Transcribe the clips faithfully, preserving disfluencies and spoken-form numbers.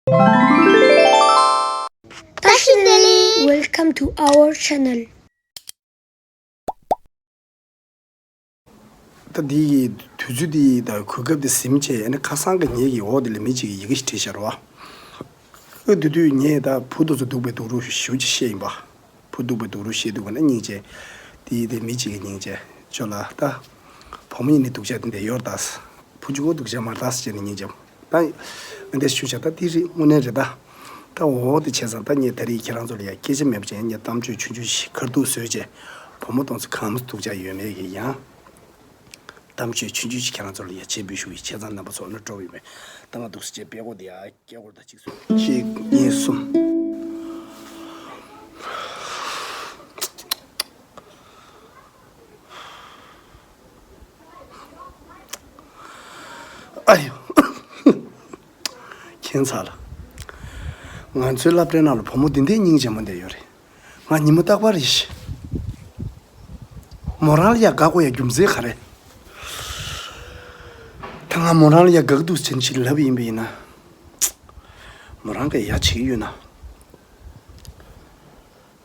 བཀྲ་ཤིས་བདེ་ལེགས། Welcome to our channel. ད་འདི་གི་དུས་ཚོད་འདི་དང་གོ་སྐབས་འདི་ཟིན་བྱས། ཨ་ནི་ཁ་སང་གི་ངེད་ཀྱི་འོག་འདི་ལ་མི་གཅིག་གིས་ཡི་གེ་ཞིག་བྲིས་བཞག་རེད་བ། ཨ་དེ་དུས་ངས་ད་བུ་དེ་ཚོ་སྡུག་པའི་སྡུག་རུ་ཞེ་པོ་ཅིག་བཤད་ཡིན་པ། བུ་སྡུག་པའི་སྡུག་རུ་བཤད་དུས་ག་ན་སྙིང་རྗེ། དེ་དེ་མི་གཅིག་གིས་སྙིང་རྗེ་ཅོ་ལགས། ད་བུ་མོ་ཡིན་ནའི་སྡུག་ཅག་དེ་འདྲ་ཡོད་རེད་ད། བུ་གཅིག་པོ་སྡུག་ཅག་མ་རེད་ད་ཟེར་བྱས་ནས་སྙིང་རྗེ། ད་འདི་འདྲ་ཞུ་བྱ། ད་དེ་རེད། དངོས་གནས་རེད་ད། ད་འོ་དེ་བྱས་ཙང་ད་ངས་ད་རེས་ཁྱེད་རང་ཚོ་ལ་ཡ་སྐད་ཆ་མེད་པ་བྱས། ངས་གཏམ་བརྗོད་ཆུང་ཆུང་ཞིག་ཁ་ཐུག་བཟོས་བྱས། བུ་མོ་དེ་ཚོ་གང་མོ་སྡུག་ཅག་ཡོད་མེད་ཀྱི་ཡང་གཏམ་བརྗོད་ཆུང་ཆུང་ཞིག་ཁྱེད་རང་ཚོ་ལ་ཡ་བྱེད་འབུལ་ཞུ་ཡི། བྱས་ཙང་རྣམ་པ་ཚོ་ནི་སྤྲོ་བ་ཡོད་མེད། ད་ང་འདུག་སེ་བྱས་པའི་སྒོ་དེ་ཡ་སྐད་སྐོར་ད་གཅིག་གསུམ། གཅིག་གཉིས་གསུམ། ཨ་ཡོ། ཁྱད་མཚར་ལ། ང་ཚོའི་སློབ་གྲྭའི་ནང་ལ་བུ་མོ་འདི་འདྲའི་སྙིང་རྗེ་མོ་འདི་ཡོད་རེད། ང་ཉི་མ་རྟག་པར་རེ་ཞིག་མོ་རང་ལ་ཡ་དགའ་དགོས་ཡ་རྒྱུ་མཚན་ག་རེ། ད་ང་མོ་རང་ལ་ཡ་དགའ་གི་འདུག་ཟེར་ནས་ཅིག་ལབ་ཡིན་པ་ཡིན་ན། མོ་རང་གིས་ཡ་བྱེད་ཀྱི་ཡོད་ན།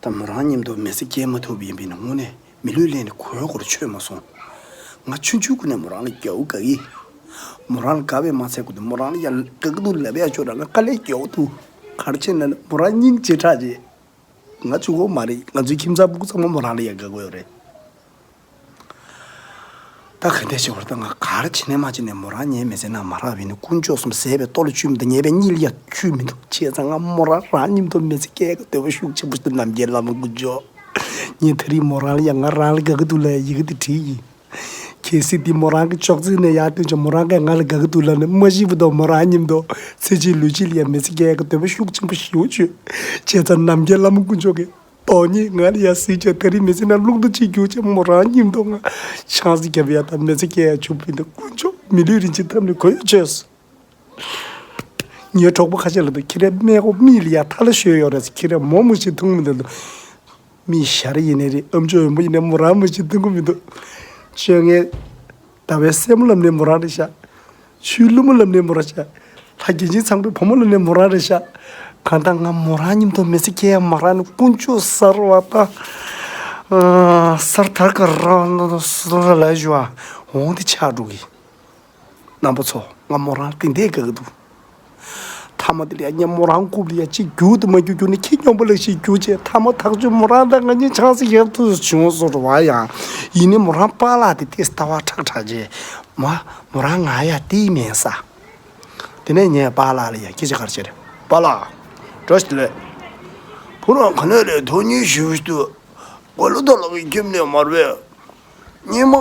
ད་མོ་རང་མཉམ་དུ་མི་ཚེ་སྐྱེལ་མ་ཐུབ་པ་ཡིན་པ་ཡིན་ན། དངོས་གནས་མི་ལུས་ལེན་ནས་གོས་སྐོར་ཆོད་མ་སོང་། ང་ཆུང་ཆུང་ཀུན་ནས་མོ་རང་ལ་རྒྱའུ་དགའ་གི། མོ་རང་ལ་དགའ་བས་མ་ཚད་ཀུན་ཏུ་མོ་རང་ལ་ཡ་དགའ་གི་འདུག་ལབ་ཡ་ཆོག་ར། ང་དཀའ་ལས་རྒྱའུ་འདུག་ག་རེ་བྱས་ན་མོ་རང་སྙིང་རྗེ་དྲགས་རྗེས། ང་གཅིག་པོ་མ་རེད། ང་ཚོའི་ཁྱིམ་ཚང་ཕྲུ་གུ་ཚང་མ་མོ་རང་ལ་ཡ་དགའ་གི་ཡོད་རེད། ད་ག་འདྲ་བྱེད་དགོས་རེད། ད་ང་ག་རེ་བྱེད་ནས་མ་བྱེད་ནས་མོ་རང་ངའི་མི་ཚེ་ནང་མ་རག་པ་ཡིན་ན། དཀོན་མཆོག་གསུམ་ཟད་པའི་ལྟོ་ལ་བཅུད་མི་འདུག་ཉེས་པའི་གཉིད་ལ་ཡ་བཅུད་མི་འདུག་བྱས་ཙང་ང་མོ་རང་རང་མཉམ་དུ་མི་ཚེ་སྐྱེལ་གི་འདོད་པ་ཤུགས་ཆེན་པོ་ཞིག་འདུག་ནམ་མཁའི་བླ་མ་དཀོན་མཆོག་ངས་ད་རེས་མོ་རང་ལ་ཡ་ང་རང་ལ་དགའ་གི་འདུག་ལབ་ཡ་ཡི་གེ་དེ་བྲིས་ཡིན། གལ་སྲིད་དེ་མོ་རང་གི་ཅོག་ཙེ་ནས་ཡར་བཏོན་བྱས་མོ་རང་གིས་ང་ལ་དགའ་གི་འདུག་ལབ་ན། མ་ཤི་བར་དུ་མོ་རང་མཉམ་དུ་ཚེ་གཅིག་ལུས་གཅིག་ལ་ཡ་མི་ཚེ་སྐྱེལ་གི་འདོད་པ་ཤུགས་ཆེན་པོ་ཞིག་ཡོད་བྱུང་། བྱས་ཙང་ནམ་མཁའི་བླ་མ་དཀོན་མཆོག་གིས་སྟོང་ཉིད་ང་ལ་ཡ་གཟིགས་བྱས། ད་རེས་མི་ཚེ་ནང་རླུང་རྟ་གཅིག་རྒྱུག་བྱས་མོ་རང་མཉམ་དུ་ང་ཆང་ས་བརྒྱབ་ཡ་དང་མི་ཚེ་སྐྱེལ་ཡ་བྱུང་བ་ཡིན་ན། དཀོན་མཆོག་མི་ལུས་རིན་ཆེན་ཐབས་ནི་གོ་ཡོད་བྱས། ངའི་གྲོགས་པོ་ཁ་ཤས་ལ་འདུག་ཁྱེད་རའི་སྨད་སྒོ་མིག་ལ་ཡ་ཐལ་ཤོར་ཡོད་རེད། ཁྱེད་རའི་མོ་མི་ཤི་འཐུང་མི་འདུག་མི་ཞར་ཡིན་ནའི་རེད། ཨ་མཆོག་ཡོན་པོ་ཡིན་ནའི་མོ་རང་མི་ཤི་འཐུང་གི་མི་འདུག་ཅོ་ལྔའི་ཟླ་བའི་སྲས་མོ་ལབ་ནའི་མོ་རང་རེད་ཤག་ཆུའི་ཀླུ་མོ་ལབ་ནའི་མོ་རང་ཤག་ལྷ་རྒྱལ་ཆེན་ཚངས་པའི་བུ་མོ་ལབ་ནའི་མོ་རང་རེད་ཤག་གང་ལྟར་ང་མོ་རང་མཉམ་དུ་མི་ཚེ་སྐྱེལ་ཡ་མ་རག་ན། དཀོན་མཆོག་གསར་བ་ད་གསར་དར་ག་རང་སོ་ར་ལ་ཞུ་བ་འོང་དེ་ཆགས་འགྲོ་གི། རྣམ་པ་ཚོ། ང་མོ་རང་དེ་འདྲའི་དགའ་གི་འདུག་མཐའ་མ་དེ་ལ་ཡ་ངས་མོ་རང་རྐུབ་ལ་ཡ་གཅིག་རྒྱུག་དུ་མ་རྒྱུག་རྒྱུག་ནས་ཁྱི་སྨྱོན་པ་ལ་ཞིག་རྒྱུག་བྱས། མཐའ་མ་ཐག་ཆོད་མོ་རང་དང་ང་གཉིས་ཆང་ས་བཞག་ཐུབ་བྱུང་སོང་རེད་བ། ཡང་ཡིན་ནའི་མོ་རང་པཱ་ལགས་དེ་ཏོག་ཙམ་ལྟ་བ་ཁྲག་ཁྲག་བྱས། མ་མོ་རང་ང་ཡ་དེ་མེད་ས། དེ་ནས་ངས་པཱ་ལགས་ལ་ཡ་སྐད་ཆ་ག་རེ་བྱས་རེད། པཱ་ལགས། བཀྲ་ཤིས་བདེ་ལེགས། བུ་རང་ག་ནས་རེད། ཐོག་ཉིད་ཞུ་ཞུ་དུས་གོ་ལོ་ད་ལག་གི་ཁྱིམ་ནས་མར་བས། སྙེ་མ།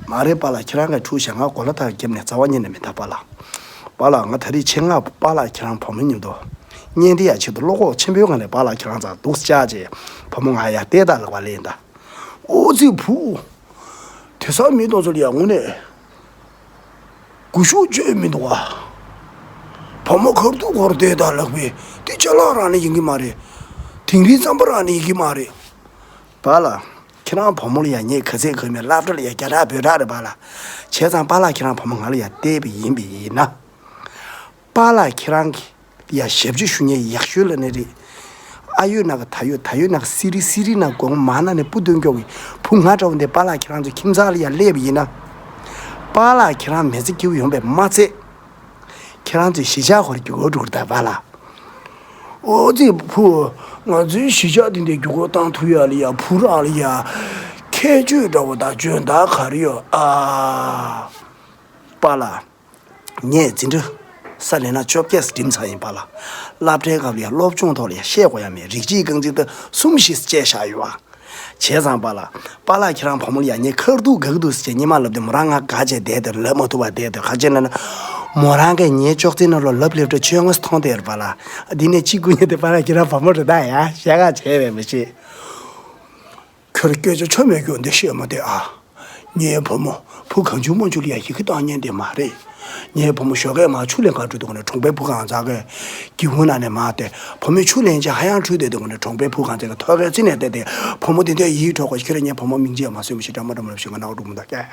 མ་རེད་པཱ་ལགས། ཁྱེད་རང་གིས་འཁྲུག་བཞག་ང་གོ་ལ་ཐག་རྒྱབ་ནས་རྩ་བ་ཉིད་ནས་མི་ལྟ་པཱ་ལགས། པཱ་ལགས། ང་ད་རེས་ཆེད་མངགས་པཱ་ལགས་ཁྱེད་རང་བུ་མོ་མཉམ་དུ་གཉེན་སྒྲིག་ཡ་ཆེད་དུ་བློ་ཁོག་ཆེན་པོའི་ངང་ནས་པཱ་ལགས་ཁྱེད་རང་རྩར་འདུག་སེ་བཅར་བྱས། བུ་མོ་ང་ཡ་བལྟས་དང་ལབ་པ་ལས་ཡིན་ད། ཨོ་ཙི་བུ། དེང་སང་མི་དེ་ཚོ་ལ་ཡ་དངོས་གནས་སྒུལ་ཤུགས་བཅོས་མི་འདུག་ག་བུ་མོ་ཁ་ཐུག་སྐོར་བལྟས་དང་ལབ་པས་དེ་ཅ་ལག་རག་ནི་ཡིན་གྱི་མ་རེད། དིང་རིའི་རྩམ་པ་རག་ནི་ཡིན་གྱི་མ་རེད། པཱ་ལགས། ཁྱེད་རང་བུ་མོ་ལ་ཡ་ངས་ག་ཚད་གོ་མེད། སློབ་གྲྭ་ལ་ཡ་རྒྱ་གྲགས་བོད་གྲགས་རེད་པཱ་ལགས། བྱས་ཙང་པཱ་ལགས་ཁྱེད་རང་བུ་མོ་ང་ལ་ཡ་བལྟས་པ་ཡིན་པ་ཡིན་ན། པཱ་ལགས་ཁྱེད་རང་གི་ཡ་ཞབས་ཕྱི་ཞུ་མཁན་ཡག་ཤོས་ལབ་ན་རེད། ཨ་ཡོད་ན་ག་ད་ཡོད། ད་ཡོད་ན་ག་སི་རི་སི་རི་ན་དགོངས། མ་ན་ནས་སྤུ་སྟོན་མགྱོགས་ཀྱི་བུ་ང་འདྲ་བོ་འདི་པཱ་ལགས་ཁྱེད་རང་ཚོའི་ཁྱིམ་ཚང་ལ་ཡ་སླེབས་པ་ཡིན་ན། པཱ་ལགས་ཁྱེད་རང་མི་ཚེ་སྐྱིད་པོ་ཡོང་པས་མ་ཚད། ཁྱེད་རང་ཚོའི་གཞིས་ཆགས་ཁོར་རྒྱུ་སྒོ་འགྲོ་གི་ད་པཱ་ལགས། ཨོ་ཙི་བུ། ང་ཚོའི་གཞིས་ཆགས་འདི་འདྲའི་རྒྱུ་སྒོ་བཏང་ཐུབ་ཡ་ལ་ཡ་བུ་རང་ལ་ཡ་ཁྱད་ཆོས་འདྲ་བོ་དང་འཇོན་ཐང་ག་རེ་ཡོད་ཨ། པཱ་ལགས། ངས་འཛིན་གྲྭ་ས་ལེ་ན་བཅོ་བརྒྱད་འགྲིམས་ཚར་ཡིན་པཱ་ལགས། སློབ་གྲྭའི་སྐབས་ལ་ཡ་སློབ་སྦྱོང་ཐོག་ལ་ཡ་བཤད་དགོས་ཡ་མེད། རིགས་གཅིག་རྐང་གཅིག་ད་གསུམ་བཞི་བཅད་བཞག་ཡོད་པ། བྱས་ཙང་པཱ་ལགས། པཱ་ལགས་ཁྱེད་རང་བུ་མོ་ལ་ཡ་ངས་ཁ་ཐུག་དགའ་གི་འདུག་ཟེར་བྱས་སྙེ་མ་ལབ་དུས་མོ་རང་ང་དགའ་བྱས་བསྡད་དེ་ལབ་མ་ཐུབ་པ་བསྡད་དེ་ག་རེ་བྱས་ན་ན། མོ་རང་གིས་ངའི་ཅོག་ཙེའི་ནང་ལོགས་ལབ་ལབ་འདྲ་བཅོ་ལྔ་མཐོང་བསྡད་རེད་པཱ་ལགས། འདི་ནས་གཅིག་དགུ་ཉིན་དེ་པཱ་ལགས་ཁྱེད་རང་བུ་མོ་རེད་ད་ཡ་བཤད་ག་བྱས་པས་མི་ཤེས། ཁྱོད་སྐད་ཆ་ཆོ་མེད་རྒྱུ་འདི་བཤད་མ་བསྡད་ཨ། ངའི་བུ་མོ་བུ་གང་བྱུང་མང་བྱུང་ལ་ཡ་ཡི་གེ་བཏང་མཁན་དེ་མ་རེད། ངའི་བུ་མོ་ཞོགས་ཀས་མར་ཆུ་ལེན་གར་འགྲོ་དུས་ཀ་ནས་གྲོང་པའི་བུ་གང་ཚ་གས་སྒེའུ་ཁུང་ནང་ནས་མར་བལྟས། བུ་མོས་ཆུ་ལེན་བྱས་ཧ་ཡང་ཁྲུས་བསྡད་དུས་ཀ་ནས་གྲོང་པའི་བུ་གང་ཚ་གས་ཐོག་ཁའི་རྩེ་ནས་བལྟས་ཏེ། བུ་མོ་དེ་འདྲའི་ཡིད་འཕྲོག་པ་ཞིག་ཁྱེད་རང་ངའི་བུ་མོ་མིང་ཅན་མ་གསོན་པ་ཞིག་འདྲ་མ་འདྲ་མ་འདྲ་ཞིག་ང་ནང་འགྲོ་མི་འདུག་ཀྱེ།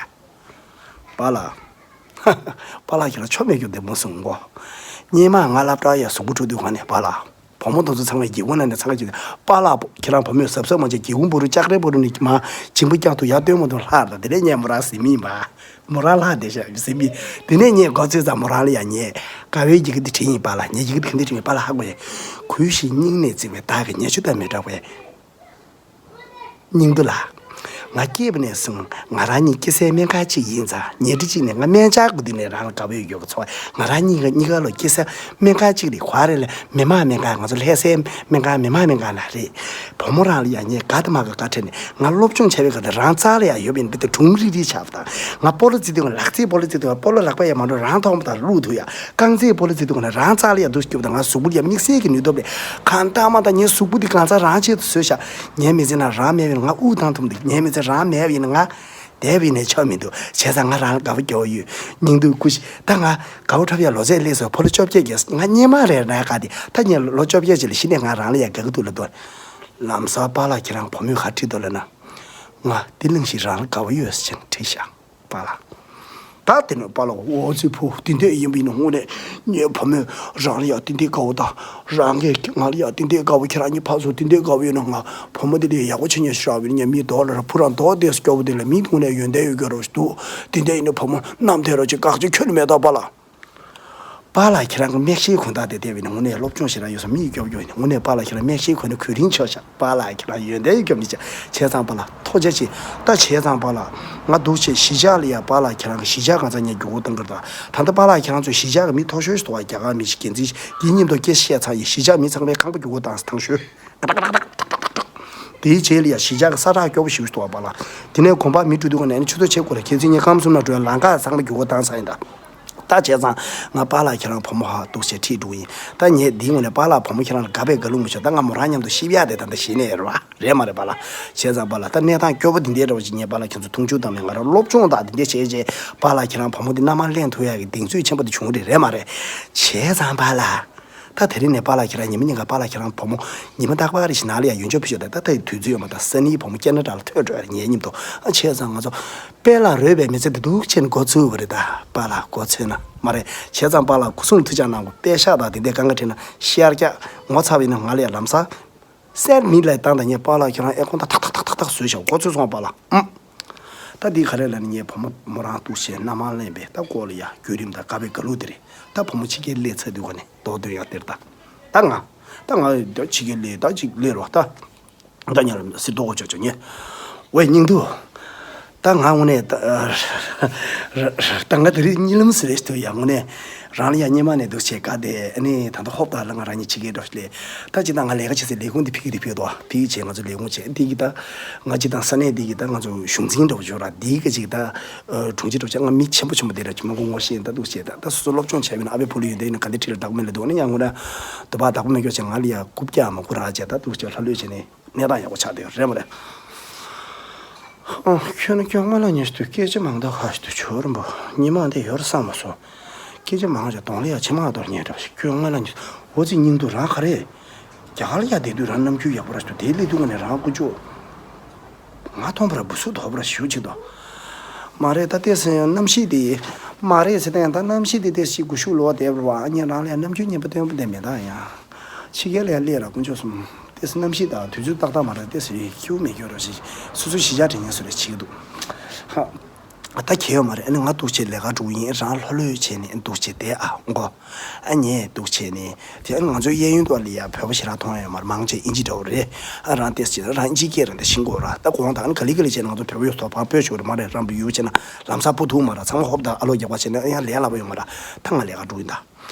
པཱ་ལགས། པཱ་ལགས་ཁྱེད་རང་ཆོ་མེད་རྒྱུ་བདེ་མོ་གསུང་གོ། སྔོན་མ་ང་སློབ་གྲྭ་ཡ་གཟུགས་པོ་འཁྲུག་དུས་གང་ནས་པཱ་ལགས། བུ་མོ་དེ་ཚོ་ཚང་མས་སྒེའུ་ཁུང་ནང་ནས་འཚང་ཁ་བྱེད་དུས་པཱ་ལགས་ཁྱེད་རང་བུ་མོས་གཟབ་གཟབ་མ་བྱས་སྒེའུ་ཁུང་ཕོ་བྲང་ལྕགས་རིའི་ཕོ་བྲང་ནས་མ་བྱིང་པོ་རྐྱང་དུ་ཡར་བཏོན་མ་ཐུབ་ལྷག་རེད། དེ་ནས་ངས་མོ་རང་ཟིན་མིན་པ། མོ་རང་ལྷག་བསྡད་ཤག་ཟིན་མིན། དེ་ནས་ངས་མགོ་ཚོས་ཙང་མོ་རང་ལ་ཡ་ངས་དགའ་བའི་ཡི་གེ་འདི་བྲིས་ཡིན་པཱ་ལགས། ངས་ཡི་གེ་འདི་ག་འདི་བྲིས་ཡིན་པཱ་ལགས་ཧ་གོ་ཡ། གུས་ཤིང་སྙིང་ནས་བརྩེ་བའི་བདག་གི་ཉེ་ཆུ་དང་མི་འདྲ་བའི། སྙིང་པོ་ལགས། ང་སྐྱེས་པ་ནས་བཟུང་ང་རང་གཉིས་སྐྱེ་སའི་སྨན་ཁང་གཅིག་ཡིན་ཙང་ཉལ་ཁྲི་གཅིག་ནས་ང་སྨན་ལྕགས་སྒོ་འདི་ནས་རང་ལ་དགའ་པོ་ཡོད་ཡོད་ཀྱི་ཚོར་བ། ང་རང་གཉིས་ཀ་གཉིས་ཀ་ལོ་སྐྱེ་ས་སྨན་ཁང་གཅིག་རེད། ག་རེ་ལ་མི་དམངས་སྨན་ཁང་ང་ཚོ་ལྷ་སའི་སྨན་ཁང་མི་དམངས་སྨན་ཁང་ལ་རེད། བུ་མོ་རང་ལ་ཡང་ངས་དགའ་དང་མ་དགའ་བཀའ་ཁྲིད་ནས་ང་སློབ་སྦྱོང་བྱས་པའི་སྐབས་དེ་རང་རྩ་ལ་ཡང་ཡོད་པའི་འདི་ལྟ་སྒྲུང་རིག་རིག་ཆགས་པ་དང་། ང་སྤོ་ལོ་རྩེ་དུས་ལག་རྩེད་སྤོ་ལོ་རྩེ་དུས་སྤོ་ལོ་ལག་པ་ཡང་མ་འགྲོ་རང་མཐོང་བ་དང་བླུག་ཐུབ་ཡ། རྐང་རྩེད་སྤོ་ལོ་རྩེ་དུས་ང་རང་རྩ་ལ་ཡང་འདུག་སྐྱོབ་དང་ང་གཟུགས་པོ་ཡང་དམིགས་བསལ་གྱི་ནུས་སྟོབས་རེད། གང་ལྟར་མ་ལྟར་ངའི་གཟུགས་པོ་འདི་གང་ཚང་རང་ཆེད་དུ་བཟོས་ཤག་ངའི་མི་ཚེ་ན་རང་མེད་པ་ཡིན་ན་ང་དབུགས་བཏང་ཐུབ་འདུག་ངའི་མི་ཚེ་རང་མེད་པ་ཡིན་ན་ང་བསྡད་པ་ཡིན་ནའི་ཆོ་མི་འདུག་བྱས་ཙང་ང་རང་ལ་དགའ་པོ་སྐྱོ་བོ་ཡོད། སྙིང་སྡུག་སྐུ་ཞིག་ད་ང་དགའ་པོ་འཁྲབ་ཡ་ལོ་ཚད་སླེབས་སོང་། ཕོ་ལོ་བཅོ་བརྒྱད་བརྒྱབ་ང་སྔོན་མ་རེད་ན་ག་དེ་ད་ངས་ལོ་བཅོ་བརྒྱད་ཅིག་ལ་གཞི་ནས་ང་རང་ལ་ཡ་དགའ་གི་འདུག་ལབ་དོ། ལམ་སང་པཱ་ལགས་ཁྱེད་རང་བུ་མོས་ག་བྲིས་འདུག་ལབ་ན། ང་འདི་གླེང་ཞིག་རང་ལ་དགའ་པོ་ཡོད་ཟེར་ནས་བྲིས་ཤག་པཱ་ལགས། ད་དེ་ནས་པཱ་ལགས་འོ་ཙི་ཕུ་དེ་འདྲ་ཡིན་པ་ཡིན་ན་དངོས་གནས་ངའི་བུ་མོས་རང་ལ་ཡང་དེ་འདྲའི་དགའ་བོ་དང་རང་གིས་ང་ལ་ཡང་དེ་འདྲའི་དགའ་བོ། ཁྱེད་རང་གཉིས་ཕར་ཚུར་དེ་འདྲའི་དགའ་བོ་ཡོད་ན་ང་བུ་མོ་དེ་འདྲའི་ཡག་པོ་བྱེད་ཉན་ཤག་བས་ངས་མི་རྡོག་ལ་ར་ཕུ་རང་རྡོག་དེ་སྐྱོ་བོ་དེ་ལ་མི་དངོས་གནས་ཡོན་ཏན་ཡོད་དགོས་རོགས་ཞིག་འདུག་དེ་འདྲ་ཡིན་ན་བུ་མོ་རྣམ་ཐོས་རོགས་ཅིག་དགག་བྱ་ཁྱོན་ནས་མེད་ད་པཱ་ལགས། པཱ་ལགས་ཁྱེད་རང་གི་མིག་ཤེལ་གོན་སྟངས་དེ་བལྟས་པ་ཡིན་ན་དངོས་གནས་སློབ་སྦྱོང་ཞེ་དྲག་ཡོད་ས་མི་ཡིས་སྐྱོབ་སྐྱོབ་ཡིན། དངོས་གནས་པཱ་ལགས་ཁྱེད་རང་མིག་ཤེལ་གོན་ནས་གོ་རིམ་ཆོག་ཤག་པཱ་ལགས་ཁྱེད་རང་ཡོན་ཏན་ཡོད་སྐྱོབ་མི་བྱེད། བྱས་ཙང་པཱ་ལགས་ཐུགས་རྗེ་ཆེ། ད་བྱས་ཙང་པཱ་ལགས་ང་འདུག་བྱས་གཞིས་ཆགས་ལ་ཡ་པཱ་ལགས་ཁྱེད་རང་གི་གཞིས་ཆགས་གང་ཚང་ངས་བརྒྱུད་སྐུར་བཏང་གི་རེད། ད་ད་ལྟ་པཱ་ལགས་ཁྱེད་རང་ཚོའི་གཞིས་ཆགས་ཀྱི་མི་མཐོ་ཤོས་ཤིག་འདུག་བ། རྒྱ་གར་མི་ཞིག་རྒྱལ་མཚན་ཞིག་ཡིན་སྙིང་སྟོབས་སྐྱེ་བཤད་ཚར་ཡིན། གཞིས་ཆགས་མི་ཚང་མའི་ཁང་པ་བརྒྱུད་སྐུར་བཏང་ཐང་ཤོས། དེའི་རྗེས་ལ་ཡང་གཞིས་ཆགས་ཀྱི་ས་ཁྲ་སྐྱོ་པོ་ཞེ་པོ་ཞིག་འདུག་པཱ་ལགས། དེ་ནས་དགོན་པར་མི་འགྲོ་དུས་ཀ་ནས་ནི་ཆུ་ཚོད་ཕྱེད་དགུ་ལ་ཁྱེད་ཚོ་གཉིས་ཁམས་གསུམ་ལ་འགྲོ་ཡ་ལམ་ཁ་ཚང་མ་རྒྱུག་པ་བཏང་ཚར་ཡིན་ད། ད་བྱས་ཙང་ང་པཱ་ལགས་ཁྱེད་རང་བུ་མོ་ཧ་འདུག་བྱས་ཁྲིད་འགྲོ་གི་ཡིན། ད་ངས་འདིའི་ངོས་ནས་པཱ་ལགས་བུ་མོ་ཁྱེད་རང་ལ་དགའ་པའི་དགའ་ལུགས་མི་ཤོར། ད་ང་མོ་རང་མཉམ་དུ་ཤི་བ་ཡ་དེ་ད་ལྟ་ཤི་ནས་རེད་བ། རེད་མ་རེད་པཱ་ལགས། བྱས་ཙང་པཱ་ལགས་ད་གནས་སྟངས་སྐྱོ་པོ་འདི་འདྲའི་འདྲ་བ་ཅིག་ངས་པཱ་ལགས་ཁྱེད་ཚོ་མཐོང་ཆུང་བཏང་མེད། ང་རང་སློབ་སྦྱོང་དང་འདི་འདྲ་བྱས་རྗེས་པཱ་ལགས་ཁྱེད་རང་བུ་མོ་འདི་མནའ་མ་ལེན་ཐུབ་ཡ་གི་གདེང་ཚོད་ཆེན་པོ་འདི་བྱུང་རེད། རེད་མ་རེད། བྱས་ཙང་པཱ་ལགས། ད་དེ་རིང་ནས་པཱ་ལགས་ཁྱེད་རང་ཉི་མ་ཉིན་གང་པཱ་ལགས་ཁྱེད་རང་བུ་མོ་ཉི་མ་རྟག་པར་རེ་ཞིག་ནང་ལ་ཡང་ཡོན་ཆབ་ཕུལ་ཆོག་ད་ལྟ་ཡི་དུས་ཚོད་ཡོད་མ་ད་ས་ནིའི་བུ་མོ་སྐྱེ་ན་དྲག་ལ་ཐོས་འགྲོ་ཡ་ངའི་མཉམ་དུ་ཨ་བྱས་ཙང་ང་ཚོ་དཔལ་ལ་རོལ་པའི་མི་ཚེ་འདི་འདུག་ཆེན་འགོ་ཚུགས་པ་རེད་ད། པཱ་ལགས་འགོ་ཚུགས་ན་མ་རེད། བྱས་ཙང་པཱ་ལགས་སྐུ་གསུང་ཐུགས་ཅག་གནང་དགོས། པད་ཤག་དང་དེ་འདྲའི་གང་ག་དྲན་ན་ཤར་རྒྱག་ངོ་ཚ་བ་ཡིན་ན་ང་ལ་ཡང་ལམ་སང་སེར་མི་ལ་བཏང་དང་ངས་པཱ་ལགས་ཁྱེད་རང་ཨེ་ཁོང་ད་ཐག་ཐག་ཐག་ཐག་ཐག་བཟོས་ཤག་འགོ་ཚུགས་སོང་པཱ་ལགས་ཨུམ། ད་འདི་ག་རེ་ལབ་ན་ངས་བུ་མོ་མོ་རང་འདུག་བྱས་མནའ་མ་ལེན་པའི་ད་སྐོར་ལ་ཡ་བརྒྱུད་རིམ་དང་དགའ་པའི་དགའ་ལུགས་དེ་རེད། ད་བུ་མོ་ཕྱི་རྒྱལ་སླེབས་ཚར་དུས་ག་ནས་མདོ་དོན་ཡང་དེར་ད། ད་ང་ད་ང་ད་ཕྱི་རྒྱལ་སླེབས་ད་ཅིག་སླེབས་རོགས་ད། ད་ཉལ་ལ་སི་ཏོག་ཅོ་ཅོ་ཉེ། ཝེ་སྙིང་སྡུག་ད་ང་དངོས་གནས་ད་ང་དེ་རིང་གཉིད་ལམ་ཟེར་རེ་ཞིག་ཐོས་ཡ། དངོས་གནས་རང་ལ་ཡ་སྙེ་མ་ནས་འདུག་བྱས་ཀ་དེ་ཨ་ནི་ད་ལྟ་ཧོབ་ད་ལ་ང་རང་གཉིས་ཕྱི་རྒྱལ་འགྲོ་ཞིག་ལས། ད་ཅི་ད་ང་ལས་ཀ་བྱེད་སའི་ལས་ཁུངས་འདི་ཕ་གི་རི་ཕུད་དོ་ཕ་གི་བྱས་ང་ཚོ་ལས་ཁུངས་བྱས་འདི་གི་ད་ང་ཅི་ད་ས་གནས་འདི་གི་ད་ང་ཚོ་གཞུང་འཛིན་འགྲོ་བ་ཞོར་ར་འདི་གི་ཅིག་ད་དྲུང་ཆེ་འགྲོ་བྱས་ང་མི་ཆེན་པོ་ཆེན་པོ་དེ་ར་ཅི་མ་གོ་ངོ་ཤེས་ད་འདུག་བྱས་ད་ད་སོ་སོ་སློབ་སྦྱོང་བྱས་པ་ཡིན་ན་ཨ་ཕའི་ཕུ་ལུ་ཡོད་འདི་ཡིན་ན་ག་འདི་ཁྲིད་ལ་བདག་པོ་མེད་ལ་འདུག་ཨ་ནི་ཡང་ངོ་ན་དུ་བ་བདག་པོ་མེད་སྐྱོ་བྱས་ང་ལ་ཡ་རྐུབ་བཀྱག་མ་རྐུ་ར་བྱས་ད་འདུག་བྱས་ལྷ་ལོས་བྱས་ནས། གནས་སྟངས་ཡག་པོ་ཆགས་བསྡད་ཡོད་རེད་མ་རེད། ཨ། ཁྱོད་ནི་སྐྱོ་ང་ལ་ཉེ་ཞིག་ཏུ་སྐད་ཆ་མང་དག་ཁ་ཞིག་ཏུ་བྱོར་འབོ། ཉི་མ་འདི་ཡོར་བསམ་མ་སོང་། སྐད་ཆ་མང་ཞིག་གདོང་ལ་ཡ་ཕྱི་མ་གཏོར་ཉེ་འདྲ་ཞིག་སྐྱོ་ང་ལ་ཉེ། འོ་ཙི་སྙིང་སྡུག་རང་ག་རེ། རྒྱ་གར་ལ་ཡ་བསྡད་དུས་རང་རྣམ་འགྱུར་ཡག་པོ་ར་ཞིག་ཏུ་དེའི་སླེབས་དུས་ང་ནས་རང་ཀུ་ཅོ། ང་མཐོང་པར་འབུ་སུ་དོག་པར་ཞུ་ཅིག་དོ། མ་རེད་ད་ལྟས་སེ་གནམ་གཤིས་དེ། མ་རེད་ཟེར་ད་ཡང་ད་གནམ་གཤིས་དེ་ལྟས་ཤིག་གུ་ཤུགས་ལོག་བསྡད་པ་ར་བ་ཨ་ཉན་རང་ལ་ཡ་རྣམ་འགྱུར་ངན་པ་སྟོན་པ་དེ་མེད་ད་ཡ། ཕྱི་རྒྱལ་ལ་ཡ་སླེབས་ར་དཀོན་མཆོག་གསུམ། དེ་ཚོ་གནམ་གཤིས་དང་དུས་ཚོད་ཏག་ཏག་མ་རེད་དེ་ཟེར་སྐྱིད་པོ་མེད་སྐྱོ་ར་ཞིག་སོ་སོ་གཞིས་ཆགས་དྲན་ཉན་སོ་རེ་བྱེད་ཀྱི་འདུག་ཧ། ད་གལ་ཡོད་མ་རེད། ཨ་ནི་ང་འདུག་བྱས་ལས་ཀ་འགྲོ་གི་ཡིན། རང་ལྷོད་ལྷོད་བྱས་ནས་འདུག་བྱས་བསྡད་ཨ་མགོ། ཨ་ནི་འདུག་བྱས་ནས་དེ་ཨ་ནི་ང་ཚོའི་གཡས་གཡོན་ཐོག་ལ་ཡ་བོད་པ་ཞེ་དྲག་མཐོང་ཡ་ཡོད་མ་རེད། མང་ཆེ་ཨིན་ཇི་འདྲ་བོ་རེད། ཨ་རང་ཏེས་བྱས་ན་རང་ཨིན་ཇི་སྐད་རང་དེ་ཤེས་ཀྱི་ཡོད་ར། ད་གོང་ད་ཨ་ནི་ག་ལེ་ག་ལེ་བྱས་ན་ང་ཚོ་བོད་པ་ཡོད་ཐོག་ཕར་སྤོས་ཆོག་རེད་མ་རེད། རང་བུ་ཡུལ་བྱས་ན་ལམ་སང་སྤོ་ཐུབ་མ་རེད། ཚང་མ་ཧོབ་ད་ཨ་ལོ་རྒྱག་པ་བྱས་ན་ཨ་ཡང་ལས་སླ་པོ་ཡོད་མ་རེད། ད་ང་ལས་ཀ་འགྲོ་ཡིན་ད།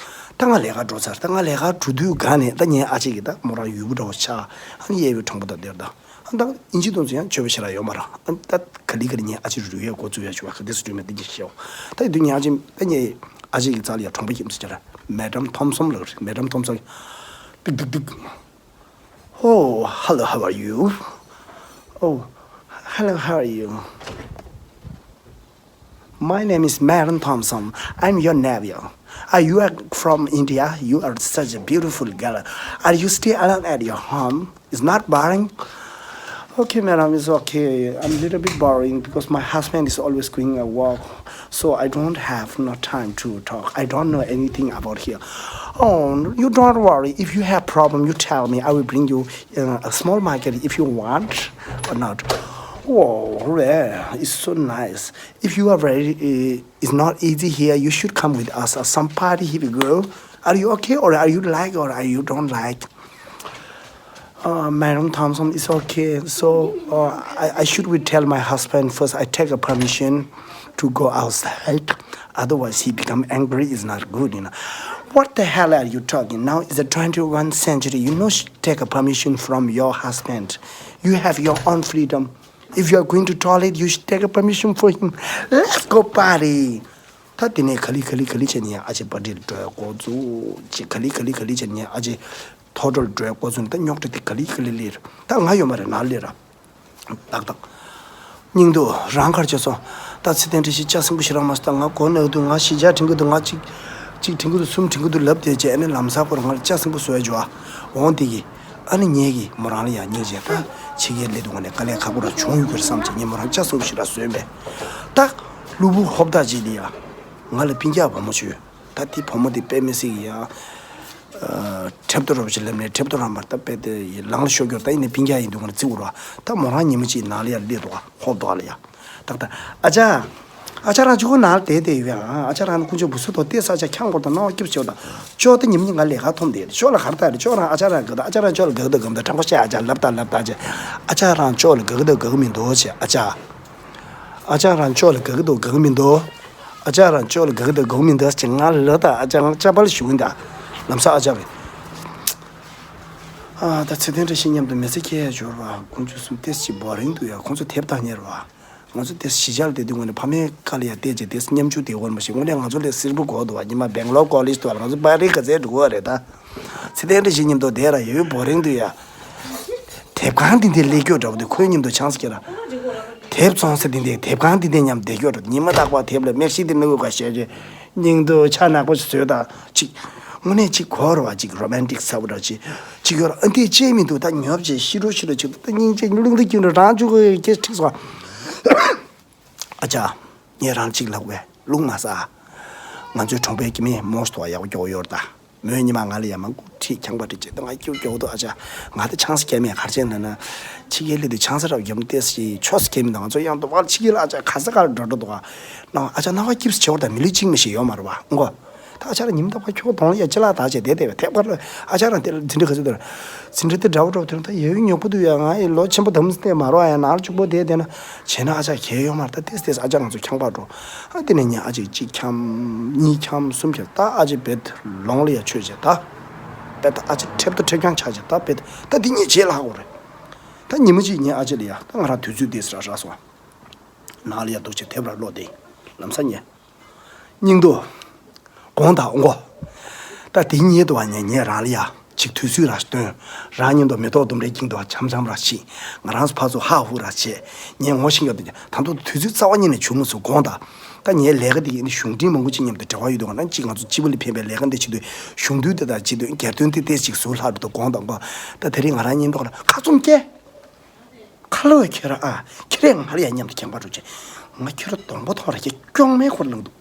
ད་ང་ལས་ཀ་འགྲོ་ཚར། ད་ང་ལས་ཀ་འགྲོ་དུས་སྒང་ནས་ད་ངའི་ཨ་ཅེ་གིས་ད་མོ་རང་ཡུལ་པོ་འདྲ་བོ་ཆགས། ཨ་ནི་གཡས་པའི་གྲོང་པ་དང་དེར་ད། ཨ་ད་ཨིན་ཇི་དོན་ཚོ་ཡང་ཆོས་པ་ཞེ་དྲག་ཡོད་མ་རེད། ཨ་ད་ག་ལི་ག་ལི་ངའི་ཨ་ཅེ་རུ་ཡས་འགོ་བཙུགས་ཡ་ཆུ་བ་ག་དེ་སུ་རུ་མེད་དེ་གྱིས་ཤེའོ། ད་ཡི་དུས་ངའི་ཨ་ཅེ་ད་ངའི་ཨ་ཅེ་གི་རྩ་ལ་ཡ་གྲོང་པ་ཁྱིམ་སུ་ཅེ་ར། མེ་ཌམ་ཐོམ་སོན་ལགས་རེད། མེ་ཌམ་ཐོམ་སོན། ཏིག་ཏིག་ཏིག Oh, hello, how are you? Oh, hello, how are you? My name is Maron Thompson. I'm your nephew. Are you are from India? You are such a beautiful girl. Are you stay alone at your home? It's not boring? Okay, madam, it's okay. I'm a little bit boring because my husband is always going at work, so I don't have no time to talk. I don't know anything about here. Oh, you don't worry. If you have problem, you tell me. I will bring you uh, a small market if you want or not. Oh, yeah, it's so nice. If you are very, uh, it's not easy here, you should come with us. Uh, some party here we go. Are you okay, or are you like, or are you don't like? Uh, Madam Thompson, it's okay. So uh, I, I should we tell my husband first. I take a permission to go outside. Otherwise, he become angry. It's not good, you know. What the hell are you talking? Now is the twenty-first century. You know, should take a permission from your husband. You have your own freedom. If you are going to toilet, you should take a permission for him. Let's go party. ད་དེ་ནས་ག་ལི་ག་ལི་ག་ལི་བྱས་ནས་ཡང་ཨ་ཅེ་པར་ཊི་ལ་འགྲོ་ཡ་འགོ་བཙུགས། ཅིག་ག་ལི་ག་ལི་ག་ལི་བྱས་ནས་ཡང་ཨ་ཅེ་ཐོག་འགྲོ་ལ་འགྲོ་ཡ་འགོ་བཙུགས་ནས། ད་རྙོག་དྲ་དེ་ག་ལི་ག་ལི་སླེབས། ད་ང་ཡོད་མ་རེད། ནང་སླེབས་ར། ཏག་ཏག་སྙིང་སྡུག་རང་གར་བྱས་སོང་། ད་ཚེ་བརྟན་བཀྲ་ཤིས་སྐྱག་ཟིང་པོ་ཞེ་དྲག་མ་སོང་། ད་ང་མགོ་ན་གི་འདུག་ང་གཞིས་ཆགས་དྲན་གི་འདུག་ང་གཅིག་གཅིག་དྲན་གི་འདུག་གསུམ་དྲན་གི་འདུག་ལབ་བསྡད་བྱས། ཨ་ནི་ལམ་སང་ཁོ་རང་ང་ལ་སྐྱག་ཟིང་པོ་བཟོ་ཡ་འཇོག་འོང་དེ་གི། ཨ་ནི་ངེད་ཀྱིས་མོ་རང་ལ་ཡང་སྙིང་རྗེ། ད་ཕྱི་རྒྱལ་སླེབས་དུས་ང་ནས་དཀའ་ལས་ཁག་པོ་ར་བྱུང་ཡོད་ཀྱི་རེད་བསམ་བྱས། ངས་མོ་རང་སྐྱག་ཟིང་པོ་ཞེ་དྲག་བཟོས་པས། ད་གློ་བུར་ཧོབ་ཐག་ཅིག་ལ་ཡ་ང་ལ་སྤུན་ཀྱག་བུ་མོ་བྱོས། ད་དེ་བུ་མོ་དེ་དཔེ་མི་སྲིད་ཀྱི་ཡ། ཁྲེབ་ཏོ་རོབ་ཅིག་ལབ་ནས་ཁྲེབ་ཏོ་རམ་པར་ད་དཔེ་དེ་ལང་ལ་ཤོར་གྱུར། ད་ཡིན་ནའི་སྤུན་ཀྱག་ཡིན་དུས་ང་ལ་བརྩི་དགོས་ར། ད་མོ་རང་ཉིན་མོ་གཅིག་ནང་ལ་ཡར་སླེབས་འདུག་ག་ཧོབ་ཐག་ལ་ཡ། ཏག་ཏག་ཨ་ཅག་ཨ་ཅག་རང་ཅོག་ནང་ལ་བསྡད་བསྡད་ཡོད་ཡ། ཨ་ཅག་རང་ནི་ཁོང་ཚོའི་བུ་སུ་དོ་ཏེ་ས་ཆ་འཁྱམ་དགོས་དང་སྣང་བ་སྐྱིད་པོ་བྱེད་དང་། ཅོག་ཏེ་ཉིན་མོ་ཉིན་ང་ལས་ཀ་འཐོམ་བསྡད་ཡོད། ཅོག་ལ་གར་ལྟ་རེད། ཅོག་རང་ཨ་ཅག་རང་དགའ་དང་། ཨ་ཅག་རང་ཅོག་ལ་དགའ་གི་འདུག་དགའ་མི་འདུག་ཕྲང་པོ་བཤད། ཨ་ཅག་ལབ་དང་ལབ་དང་བྱས། ཨ་ཅག་རང་ཅོག་ལ་དགའ་གི་འདུག་དགའ་གི་མི་འདུག་བྱས། ཨ་ཅག་ཨ་ཅག་རང་ཅོག་ལ་དགའ་གི་འདུག་དགའ་གི་མི་འདུག་ཨ་ཅག་རང་ཅོག་ལ་དགའ་གི་འདུག་དགའ་གི་མི་འདུག་ཅེས་ང་ལབ་དང་། ཨ་ཅག་ང་ཅག་པ་ལ་ཞུ་གི་འདུག་ལམ་སང་ཨ་ཅག་གིས། ཨ་ད་ཚེ་བརྟན་བཀྲ་ཤིས་མཉམ་དུ་མི་ཚེ་སྐྱེལ་ཡ་འབྱོར་བ། དཀོན་མཆོག་གསུམ་ཏོག་ཙམ་བོ་རིང་འདུག་ཡ། ཁོང་ཚོ་དེབ་བཏང་ཉེར་བ། ང་ཚོ་ཏོག་ཙམ་གཞིས་ཆགས་ལ་བསྡད་དུས་ངོས་ནས་ཕ་མའི་ཁ་ལ་ཡ་བལྟས་བྱས་ཏོག་ཙམ་ཉམ་ཆུང་དེ་འོར་མ་ཞིག་དངོས་གནས་ང་ཚོ་ལས་སིལ་བུ་གོ་འདུག་བ། ཉི་མ་སྦེང་ལོར་ཀོ་ལེཇ་འདུག་བ། ང་ཚོ་པ་རི་ག་ཚད་འགྲོ་བ་རེད་ད། ཚེ་བརྟན་བཀྲ་ཤིས་མཉམ་དུ་བསྡད་ར་ཡོད་བོ་རིང་འདུག་ཡ། དེབ་ཁང་འདི་འདྲའི་སླེབས་སྐྱོ་འདྲ་པོ་འདུག་ཁོའི་མཉམ་དུ་ཆང་ས་ཁྱེར་ར། དེབ་བཙོང་ས་འདི་འདྲའི་དེབ་ཁང་འདི་འདྲའི་མཉམ་བསྡད་སྐྱོ་འདྲ། ཉི་མ་རྟག་པར་དེབ་ལ་མིག་ཤེལ་འདི་མི་དགོས་ག་བཤད་རྗེས། སྙིང་སྡུག་ཆ་ནག་པོ་ཞིག་བཟོས་དང་ཅིག་དངོས་གནས་ཅིག་གོ་ར་བ་ཅིག་རོ་མན་ཊིག་ཚ་པོ་འདྲ་ཅིག་ཅིག་ཡོད་ར། ཨ་འདི་ཅེས་མི་འདུག་ད་ཉོབ་བྱས་ཤི་རོ་ཤི་རོ་ཅིག་ད་སྙིང་རྗེ་རླུང་རྟ་སྐྱིད་འགྲོ་རང་བཅུག་གི་སྐད་ཁྲིག་སོང་། ཨ་ཅག་ངས་རང་ཅིག་ལབ་བས་རླུང་མ་ཟ། ང་ཚོའི་གྲོང་པའི་སྐྱེ་དམན་མོ་ཞིག་ཐོག་ཡག་པོ་སྐྱོ་བོ་ཡོད་རེད་ད། མོས་ཉི་མ་ང་ལ་ཡ་མང་པོ་ཁྲིད་ཁྱང་པ་ཁྲིད་བྱས་ད་ང་སྐྱིད་སྐྱོ་བོ་འདུག་ཨ་ཅག་ང་ད་ཆང་ས་སྐྱེལ་མེད་གར་ཆེན་ལ་ན། ཕྱི་རྒྱལ་སླེབས་དུས་ཆང་ས་རབ་རྒྱབ་ན་ཏེ་སི་ཆོ་ས་སྐྱེལ་མི་འདུག་ང་ཚོ་ཡང་དུ་བར་ཕྱི་རྒྱལ་ལ་ཨ་ཅག་ག་ས་གར་འགྲོ་འགྲོ་འདུག་ཨ་ཨ་ཅག་སྣང་བ་སྐྱིད་པོ་བྱེད་བར་ད་མི་ལུས་གཅིག་མི་ཞིག་ཡོད་མ་རེད་བ་མགོ། ད་ཨ་ཅག་རང་ཉིན་རྟག་པར་ཁྱོ་གདོང་ལ་ཡ་ཅི་ལ་དག་བྱས་བསྡད་བསྡད་པས་ཐད་ཀར་ཨ་ཅག་རང་དེ་ལ་འཛིན་གྲྭ་ག་ཚོད་དེར། འཛིན་གྲྭ་དེ་འདྲ་བོ་འགྲོ་དེ་རིང་ད་ཡ་ཡུན་ཉོག་པོ་འདུག་ཡ། ང་ཡི་ལོ་ཆེན་པོ་དམ་སྟེ་མ་རོ་ཡ་ནར་གཅིག་པོ་དེ་དེ་ན་བྱས་ན་ཨ་ཅག་གལ་ཡོད་མ་རེད། ད་ཏེས་ཏེས་ཨ་ཅག་ང་ཚོ་ཁྱང་པ་འགྲོ། ཨ་དེ་ནས་ཉ་ཨ་ཅག་གཅིག་འཁྱམ་གཉིས་འཁྱམ་གསུམ་འཁྱམ་ད་ཨ་ཅག་བེད་ལོང་ལ་ཡ་ཆོས་བྱས་ད། བེད་ཨ་ཅག་ཁྲེབ་ཏོ་ཁྲེབ་རྐྱང་ཆགས་བྱས་ད་བེད་ད་འདི་གཉིས་བྱས་ལྷག་གོ་རེད། ད་ཉི་མ་གཅིག་ཉ་ཨ་ཅག་ལ་ཡ་ད་ང་རང་དུས་ཚོད་ཏེས་ར་རག་སོང་། ནང་ལ་ཡ་འདུག་བྱས་དེབ་ར་ཀློག་སྟེ་ལམ་སང་ཉལ། སྙིང་སྡུག་དགོངས་དག་མགོ། ད་དེ་ཉིད་དུ་བ་ཉེ་ཉེ་རང་ལ་ཡ་ཅིག་དུས་ཚོད་ར་སྟོན། རང་ཉིད་དུ་མེ་ཏོག་ལྡུམ་རའི་དཀྱིལ་དུ་བ་འཆམ་འཆམ་ར་ཤི། ང་རང་ཚོ་ཕར་ཚུར་ཧ་ཧུ་ར་བྱས། ཉེ་ངོ་ཤེས་ཡོད་དེ་ད་དུང་དུས་ཚོད་རྩ་བ་ཉིད་ནས་བྱུང་མ་སོང་དགོངས་དག་ད་ངའི་ལས་ཀ་དེ་ཡིན་ན་གཞུང་འབྲེལ་མང་པོ་ཅིག་མཉམ་དུ་འབྲེལ་བ་ཡོད་དུས་ང་རང་གཅིག་ང་ཚོ་སྤྱི་པ་ལ་ཕན་པའི་ལས་ཀ་འདི་བྱེད་དུས་གཞུང་དུས་དེ་དང་བྱེད་དུས་སྒེར་དོན་དེ་ཏེ་ཅིག་ཟུར་ལྷག་འགྲོ་དུས་དགོངས་དག་མགོ། ད་དེ་རིང་ང་རང་གཉིས་མདོག་ལ་ཁ་བཙུམ་སྐྱེ། ཁ་ལོ་ཁྱོད་རང་ཨ། ཁྱེད་རང་ང་ལ་ཡ་མཉམ་དུ་ཁྱད་པར་འགྲོ་ཆེ། ང་ཁྱོད་རང་གདོང་པ་མཐོང་ར་ཁྱེད་སྐྱོང་མེད་ཁོར་ལངས་འདུག་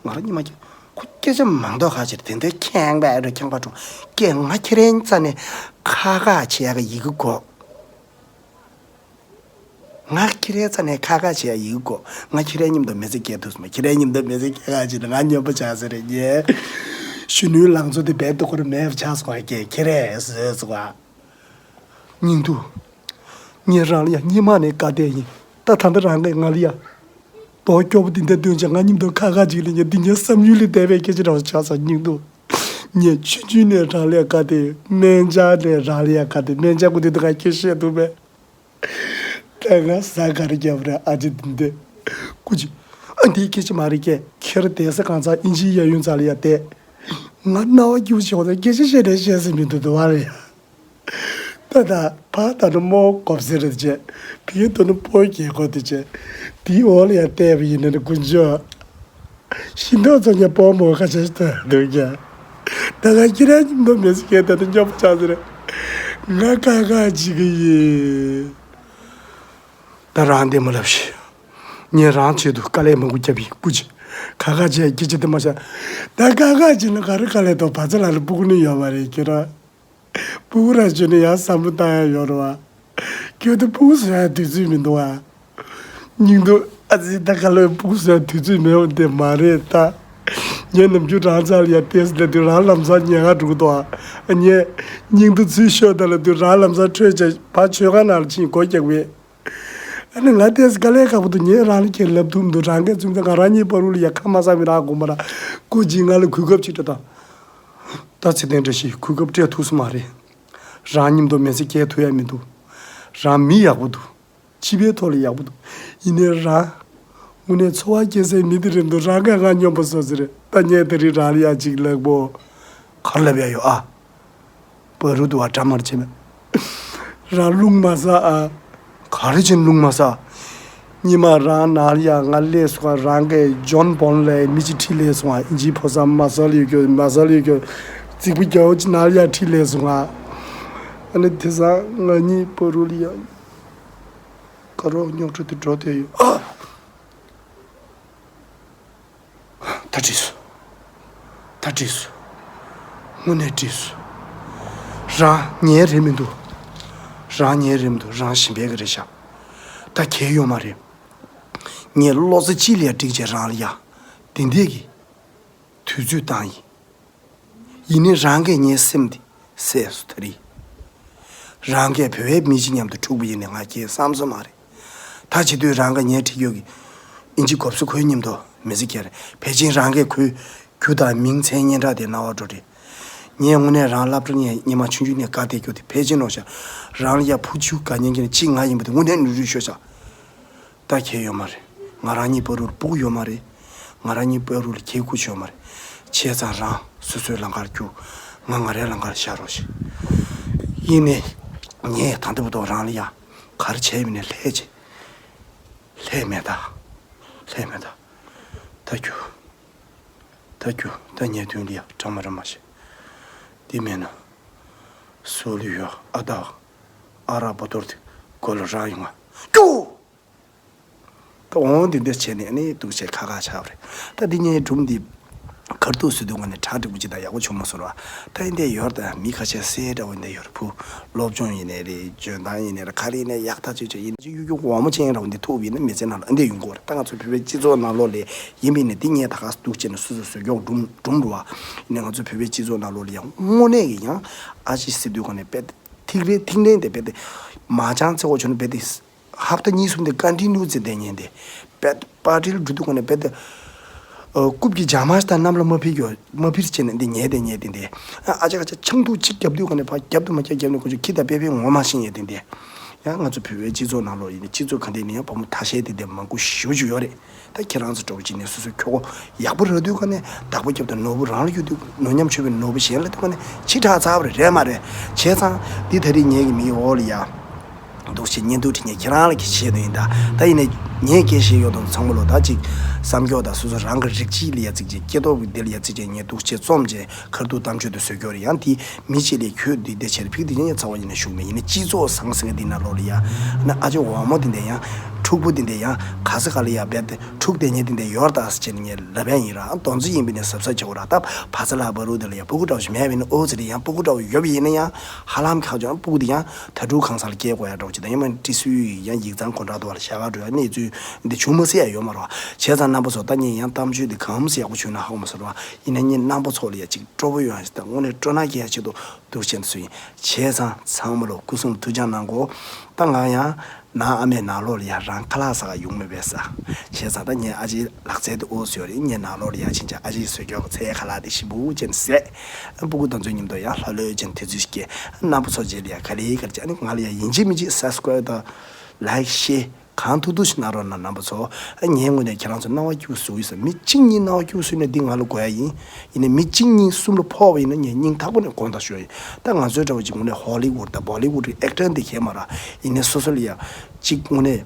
ང་རང་ཉི་མ་ཁྱེད་ཁོ་སྐད་ཆ་མང་དོག་ཁ་ཆེར་དེ་འདྲའི་ཁྱད་པར་ར་ཁྱད་པར་འགྲོ། ཀྱེ་ང་ཁྱེད་རང་རྩ་ནས་ཁ་ཁ་བྱེད་ཡ་གི་ཡི་གེ་གོ། ང་ཁྱེད་རང་རྩ་ནས་ཁ་ཁ་བྱེད་ཡ་ཡི་གེ་གོ། ང་ཁྱེད་རང་མཉམ་དུ་མི་ཚེ་སྐྱེལ་ཐུབ་སོང་། ཁྱེད་རང་མཉམ་དུ་མི་ཚེ་སྐྱེལ་ཁ་བྱེད་ན་ང་སྨྱོན་པ་ཆགས་ས་རེད་ཉེ། གཞོན་ནུའི་ལང་ཚོ་དེ་རྦད་དེ་ཁོར་མེད་པ་ཆགས་སོང་བ་ཀྱེ་ཁྱེད་རང་བཟོས་སོང་བ། སྙིང་སྡུག་ངས་རང་ལ་ཡ་སྙིང་མ་ནས་བཀའ་གཏད་ཡིན། ད་ད་ལྟ་རང་གིས་ང་ལ་ཡ། རྡོ་སྐྱོ་པོ་འདི་འདྲ་སྟོན་བྱས་ང་མཉམ་དུ་ཁ་ཁ་ཅིག་ལ་ཉེ་འདི་ངའི་བསམ་ཡུལ་ལས་འདས་པའི་སྐད་ཆ་འདྲ་བོ་ཆགས་སོང་སྙིང་སྡུག་ངས་ཆུང་ཆུང་ནས་རང་ལ་ཡ་བཀའ་གཏད་ཡིན། སྨན་ལྗང་ནས་རང་ལ་ཡ་བཀའ་གཏད་ཡིན། སྨན་ལྗང་ཁུ་འདི་འདུག་ག་ཁྱེད་བཤད་ཐུབ་པས། ད་ང་ཟ་ག་རེ་རྒྱབ་རེད་ཨ་ཅེ་འདི་འདྲ། སྐུ་མཁྱེན། ཨ་འདིའི་སྐད་ཆ་མ་རེད་ཀྱེ། ཁྱེད་རང་བསྡད་ས་གང་ཚང་ཨིན་ཇིའི་གཡས་གཡོན་རྩ་ལ་ཡ་བསྡད། ང་རྣ་བ་སྐྱིད་པོ་བྱེད་དགོས་ས་སྐད་ཆ་བཤད་ནས་བཤད་ས་མི་འདུག་འདུག་བ་རེད། ད་ད་ཕ་ད་ནི་རྨོ་གོབ་སེ་རེད་ཅེ། བི་ད་ནི་སྤོ་རྒྱལ་གོ་དེ་ཅེ། དེའི་འོག་ལ་ཡང་བལྟས་པ་ཡིན་ན་ནི་དཀོན་མཆོག་ཤིང་ཏོག་ཚོ་ཉ་སྤོ་མོ་ཁ་ཆེ་ཞིག་ཐོན་འདུག་ཀྱང་། ད་ག་ཁྱེད་རང་ཉིན་མོ་མེ་སི་ཁྱེད་ད་ནི་སྐྱོ་པོ་ཆགས་ཟེར། ང་ཁ་ཁ་བྱེད་གི་ཡིན། ད་རང་བདེ་མ་ལབ་ཤིག་ངས་རང་ཆེད་དུ་དཀའ་ལས་མང་པོ་བརྒྱབ་ཡིན། སྤུ་ཅི། ཁ་ཁ་བྱས་སྐད་ཆ་དེ་མ་བཤད། ད་ཁ་ཁ་བྱས་ན་ག་རེ་དཀའ་ལས་དང་བ་ཚ་ལ་ལ་སྤུ་གུ་ནི་ཡོད་མ་རེད། ཁྱོད་རང་སྤུ་གུ་རང་བྱས་ན་ཡང་བསམ་བློ་བཏང་ཡ་ཡོད་རེད་བ། ཁྱོད་དུ་སྤུ་གུ་བཟོ་ཡ་དུས་ཚོད་མི་འདུག་བ། སྙིང་སྡུག་ཨ་ཙི། ད་ཁ་ལོས་སྤུ་གུ་བཟོ་ཡ་དུས་ཚོད་མེད་པ་དེ་མ་རེད་ད། ངས་ནམ་རྒྱུན་རང་ཚ་ལ་ཡ་བལྟས་ལ་དུས་རང་ལམ་སང་ཉལ་ཁ་འགྲོ་གི་འདུག་ཨ། ངས་སྙིང་སྡུག་ཚུལ་ཤོད་ད་ལ་དུས་རང་ལམ་སང་འཕྲོས་བྱས་ཕར་མཆོད་ཁང་ནང་ལ་ཕྱིན་སྒོ་རྒྱག་པས། ཨ་ནི་ང་ཏོག་ཙམ་དཀའ་ལས་ཁག་པོ་འདུག་ངས་རང་ལ་ཁྱེད་ལབ་ཐུབ་མི་འདུག་རང་གིས་ཙུམ་ཙམ་ང་རང་གཉིས་བར་དུ་ལ་ཡ་ཁ་མ་ས་མི་རག་དགོངས་པ་ར། སྐུ་མཁྱེན་ང་ལ་གོ་སྐབས་ཅིག་སྤྲད་དང་། ད་ཚེ་བརྟན་བཀྲ་ཤིས་གོ་སྐབས་སྤྲད་ཐུབ་སོང་མ་རེད། རང་མཉམ་དུ་མི་ཚེ་སྐྱེལ་ཐུབ་ཡ་མི་འདུག་རང་མི་ཡག་པོ་འདུག་སྤྱི་པའི་ཐོག་ལ་ཡག་པོ་འདུག་ཡིན་ནའི་རང་དངོས་གནས་འཚོ་བ་སྐྱེལ་སའི་མི་དེ་རེད་འདུག་རང་གིས་ང་སྙོམས་པོ་བཟོ་ཟེར། ད་ངས་དེ་རིང་རང་ལ་ཡ་ཅིག་ལབ་དགོས། ག་རེ་ལབ་ཡ་ཡོད་ཨ། བར་དུ་དུ་བ་འདྲ་མར་བྱེད་མེད། རང་རླུང་མ་ཟ་ཨ། ག་རེ་བྱས་ནས་རླུང་མ་ཟ། ཉི་མ་རང་ནང་ལ་ཡ་ང་སླེབས་སོང་ང་། རང་གིས་ཇོན་པོན་ལ་མི་གཅིག་ཁྲིད་སླེབས་སོང་ང་། ཨིན་ཇིའི་ཕོ་གསར་མ་ཟ་ལ་ཡོད་རྒྱུ་མ་ཟ་ལ་ཡོད་རྒྱུ། རྫིག་པོ་རྒྱ་བོ་གཅིག་ནང་ལ་ཡ་ཁྲིད་སླེབས་སོང་ང་། ཨ་ནི་དེང་སང་ང་གཉིས་བར་དུ་ལ་ཡ་དགའ་རོགས་རྙོག་དྲ་དེ་འགྲོ་བསྡད་ཡོད་ཨ། ད་འགྲིག་སོང་། ད་འགྲིག་སོང་། དངོས་གནས་འགྲིག་སོང་། རང་ཉལ་རེད་མི་འདུག་རང་ཉལ་རེད་མི་འདུག་རང་ཞིམ་པའི་གི་རེད་ཤག་ད་གལ་ཡོད་མ་རེད། ངས་བློ་རྩེ་གཅིག་ལ་ཡ་འགྲིག་བྱས་རང་ལ་ཡ། དེ་འདྲས་ཀྱི་དུས་ཚོད་བཏང་ཡིན། ཡིན་ནའི་རང་གིས་ངའི་སེམས་འདི་གསོས་སོང་ད་རེས། རང་གིས་བོད་པའི་མི་གཅིག་མཉམ་དུ་འཁྲུག་པ་ཡིན་ནའི་ང་སྐྱེལ་བསམ་སོང་མ་རེད། ད་བྱེད་དུས་རང་གིས་ངའི་འཁྲིད་རྒྱུ་གི་ཨིན་ཇི་གོབ་སུ་ཁོའི་མཉམ་དུ་མི་ཚེ་སྐྱེལ་རེད། ཕལ་ཆེར་རང་གིས་ཁོའི་རྒྱུ་དང་མིང་མཚན་སྙན་གྲགས་དེ་རྣ་བར་འགྲོ་རེད། ངས་དངོས་གནས་རང་སློབ་གྲྭ་ནས་སྔོན་མ་ཆུང་ཆུང་ནས་དགའ་བསྡད་རྒྱུ་དེ་ཕལ་ཆེར་ནོར་ཤག་རང་ལ་ཡ་ཕུ་ཆུ་དགའ་མཉེན་གྱི་ནས་གཅིག་ང་ཡིན་པ་དེ་དངོས་གནས་ནོར་འཁྲུལ་ཤོར་ཤག་ད་ཁྱད་ཡོད་མ་རེད། ང་རང་གཉིས་བར་དུ་སྤུ་གུ་ཡོད་མ་རེད། ང་རང་གཉིས་བར་དུ་ཁྱད་ཁུ་ཡོད་མ་རེད། བྱས་ཙང་རང་སོ་སོའི་ལམ་ཁར་རྒྱུགས། ང་ང་རའི་ལམ་ཁར་བཞག་རོགས་ཞེས། ཡིན་ནའི། ངས་ད་ལྟ་བར་དུ་རང་ལ་ཡ། ག་རེ་བྱས་ཡིན་ནའི་ལྷད་བྱས། ལྷད་མེད་ད། ལྷད་མེད་ད། ད་རྒྱུགས། ད་རྒྱུགས། ད་ངའི་མདུན་ལ་ཡ་འདྲ་མ་འདྲ་མ་བྱེད། འདི་མེད་ན། སུ་ལ་ཡོད་ཨ། ད་ཨ་རག་བོ་ཏོར་དེ་མགོ་ལ་རག་ཡོང་ང་། རྒྱུགས། ད་འོང་འདི་འདྲ་བྱས་ནས་ནི་འདུག་བྱས་ཁ་ཁ་ཆགས་པ་རེད། ད་འདི་ངའི་སྒྲུང་འདི་ཁར་ཐུག་ཟེར་དུས་ང་ནི་གྲ་འགྲིག་པོ་ཅིག་དང་ཡག་པོ་བྱུང་མ་སོང་ར། ད་ཡིན་དེ་ཡོར་དང་མི་ཁ་ཤས་སེ་འདྲ་བོ་འདི་ཡོར་བུ། སློབ་སྦྱོང་ཡིན་ནའི་རེད། འཇོན་ཐང་ཡིན་ནའི་རེད། ག་རེ་ཡིན་ནའི་ཡག་ཐག་ཆོད་ཆོད་ཡིན་ཅིག་གཡུག་གཡུག་འོ་མ་ཅན་འདྲ་བོ་འདི་ཐུག་པ་ཡིན་ན་མི་ཚེ་ནང་ལ་འདི་ཡོང་གི་རེད། ད་ང་ཚོ་བོད་པའི་སྤྱི་ཚོགས་ནང་ལོགས་ལ་ཡིན་པ་ཡིན་ན་འདི་ངས་ད་ག་འདུག་བྱས་ནས་སོ་སོ་བཟོས་ཀྱོག་སྒྲུང་སྒྲུང་རུ་བ། ཡིན་ནའི་ང་ཚོ་བོད་པའི་སྤྱི་ཚོགས་ནང་ལོགས་ལ་ཡང་དངོས་གནས་ཀྱི་ཡང་ཨ་ཅེ་སི་དུས་ག་ནས་དཔེ་ཐིག་རེ་ཐིག་ལེན་དེ་དཔེ་དེ་མ་ཅང་ཚེ་བོ་ཆུ་ནས་དཔེ་དེ། ཧབ་ཏ་གཉིས་གསུམ་དེ་ཀོན་ཊི་ནིའུ་ཟེར་དེ་ཉན་དེ། པད་པར་ཊི་ལ་འགྲོ་དུས་ག་ནས་པད་དེ། རྐུབ་ཀྱི་ཇ་མ་ཞིག་དང་གནམ་ལ་མ་ཕིག་ཡོད་མ་ཕིར་བྱས་ནས་འདི་ཉལ་དེ་ཉལ་དེ་འདི། ཨ་ཅག་ཨ་ཅག་ཆང་འཐུང་གཅིག་བརྒྱབ་དུས་ག་ནས་ཕ་བརྒྱབ་ཏུ་མ་བརྒྱབ་བརྒྱབ་ནས་ཁོ་ཚོ་ཁྱི་དང་པེ་པེ་ངོ་མ་ཤེས་ཉལ་དེ་འདི། ཡང་ང་ཚོ་བོད་པའི་སྤྱི་ཚོགས་ནང་ལོགས་ཡིན་ན་སྤྱི་ཚོགས་ག་འདྲ་ཡིན་ན་ཡང་བུ་མོ་ཐ་ཤལ་དེ་འདི་མང་པོ་ཞེ་པོ་ཅིག་ཡོད་རེད། ད་ཁྱེད་རང་ཚོ་འདྲ་བོ་ཅིག་ནས་སོ་སོའི་ཁྱོ་ག་ཡག་པོ་རག་དུས་ག་ནས་བདག་པོ་རྒྱབ་དང་ནོར་བུ་རང་ལ་གཡུག་དུས་ནོར་ཉམས་ཆོད་པའི་ནོར་བུ་གཞན་ལ་དུས་ག་ནས་ཕྱི་དྲགས་ཚར་བ་རེད་རེད་མ་རེད། བྱས་ཙང་འདི་ད་རེས་ངེད་ཀྱི་མིག་འོག་ལ་ཡ། འདུག་ཅེས་བརྙན་ཐུང་བྲིས་ནས་ཁྱེད་རང་ལ་གི་བཤད་དོན་ཡིན་ད། ད་ཡིན་ནས་ངས་སྐད་བཤད་ཡོད་དང་ཚང་མ་ལོ་ད་ཅིག་བསམ་སྐྱོ་དང་སོ་སོ་རང་གི་རིགས་གཅིག་ལ་ཡ་ཚིག་ཅིག་སྐྱེ་སྟོབས་ཀྱི་འདི་ལ་ཡ་ཚིག་ཅིག་ངས་འདུག་ཅེས་རྩོམ་ཅེས་ཁར་ཐུག་གཏམ་བརྗོད་དུ་བཟོ་རྒྱུ་རེད། ཡང་དེ་མི་གཅིག་ལས་ཁྱོད་འདི་འདི་བྱས་ཕིག་འདི་ཡང་ཚ་བ་ཡིན་ན་ཞུགས་མེད། ཡིན་ན་སྤྱི་ཚོགས་ཟང་ཟིང་འདི་ན་ལོ་ལ་ཡ་ན་ཨ་ཅེ་འོག་མོ་འདི་འདི་ཡང་ཕྲུག་པོ་འདི་འདི་ཡང་ག་ས་ག་ལ་ཡ་བེད་དེ་ཕྲུག་དེ་ཉིད་འདི་འདི་ཡོར་ད་ཟེར་ནས་ངས་ལབ་ཡ་ཡིན་ར། མདོ་འཛི་ཡིན་པས་ནས་གཟབ་གཟབ་བྱེད་དགོས་ར། ད་ཕ་ཚ་ལ་བ་རུ་འདི་ལ་ཡ་སྤུ་གུ་འདྲ་བོ་ཞིག་མེད་པས་ནས་ཨོ་ཙི་རེད། ཡང་སྤུ་གུ་འདྲ་བོ་ཡོད་པ་ཡིན་ན་ཡང་ཧ་ལམ་ཁག་ཅིག་སྤུ་གུ་འདི་ཡང་དྭ་ཕྲུག་ཁང་ས་ལ་སྐྱེལ་དགོས་ཡ་འདྲ་བོ་ཅིག་དང་ཡང་མིན་ཏི་སུའི་ཡང་ཡིག་ཚང་གོན་ཊག་དུ་བ་ལ་ཞྭ་ག་འགྲོ་ཡ་གནས་ཚུལ་འདི་བྱུང་མ་སྲིད་ཡ་ཡོད་མ་རེད་བ། བྱས་ཙང་རྣམ་པ་ཚོ་ད་ངས་ཡང་གཏམ་བརྗོད་འདི་གང་མ་སྲིད་ཡག་པོ་བྱུང་ན་ཧ་གོ་མ་སོང་རེད་བ། ཡིན་ན་ངས་རྣམ་པ་ཚོ་ལ་ཡ་ཅིག་སྤྲོ་པོ་ཡོང་ཡ་ཞིག་དང་དངོས་གནས་སྤྲོ་སྣང་སྐྱེ་ཡ་ཆེད་དུ་འདུག་བྱས་འདི་ཚོ་ཡིན། བྱས་ཙང་ཚང་མ་ལོ་སྐུ་གསུང་ཐུགས་ཅག་གནང་གོ། ད་ང་ཡང་ནང་ཨ་མའི་ནང་ལོགས་ལ་ཡ་རང་ཁ་ལག་ཟ་ག་ཡོང་མེད་པས་ས། བྱས་ཙང་ད་ངའི་ཨ་ཅེ་ལག་རྩལ་དེ་ཨོ་ཟོས་རེད། ངའི་ནང་ལོགས་ལ་ཡ་ཕྱིན་ཆད་ཨ་ཅེ་ཟོས་ཀྱོག་ཚལ་ཁ་ལག་དེ་ཞིམ་པོ་ཅན་ཟས། སྤུ་གུ་དང་ཚོའི་མཉམ་དུ་ཡ་ལྷོད་ལྷོད་ཅན་དེ་ཚོ་ཞིག་སྐྱེ། རྣམ་པ་ཚོ་རྗེས་ལ་ཡ་ག་ལེ་གར་ཅི་ཨ་ནི་ང་ལ་ཡ་ཡིན་གཅིག་མིན་གཅིག་སབ་སི་ཀ་རབ་དང་ལའིག་ཤེར་གང་ཐུབ་ཐུབ་ཞིག་གནང་རོགས་གནང་རྣམ་པ་ཚོ། ཨ་ངའི་ངོས་ནས་ཁྱེད་རང་ཚོ་སྣང་བ་སྐྱིད་པོ་བཟོ་གི་ཡོད་ས། མི་གཅིག་གཉིས་སྣང་བ་སྐྱིད་པོ་བཟོས་ན་འདི་ང་ལ་དགོས་ཡ་ཡིན། ཡིན་ནའི་མི་གཅིག་གཉིས་གསུམ་ལ་ཕོག་པ་ཡིན་ན་ངས་སྙིང་ཐག་པ་ནས་དགོངས་དག་ཞུ་ཡ་ཡིན། ད་ང་ཚོའི་འདྲ་བོ་ཅིག་དངོས་གནས་ཧོ་ལི་ཝུཌ་དང་བོ་ལི་ཝུཌ་གི་ཨེག་ཊར་འདི་མཁས་མ་ར། ཡིན་ནའི་སོ་སོ་ལ་ཡ་གཅིག་དངོས་གནས་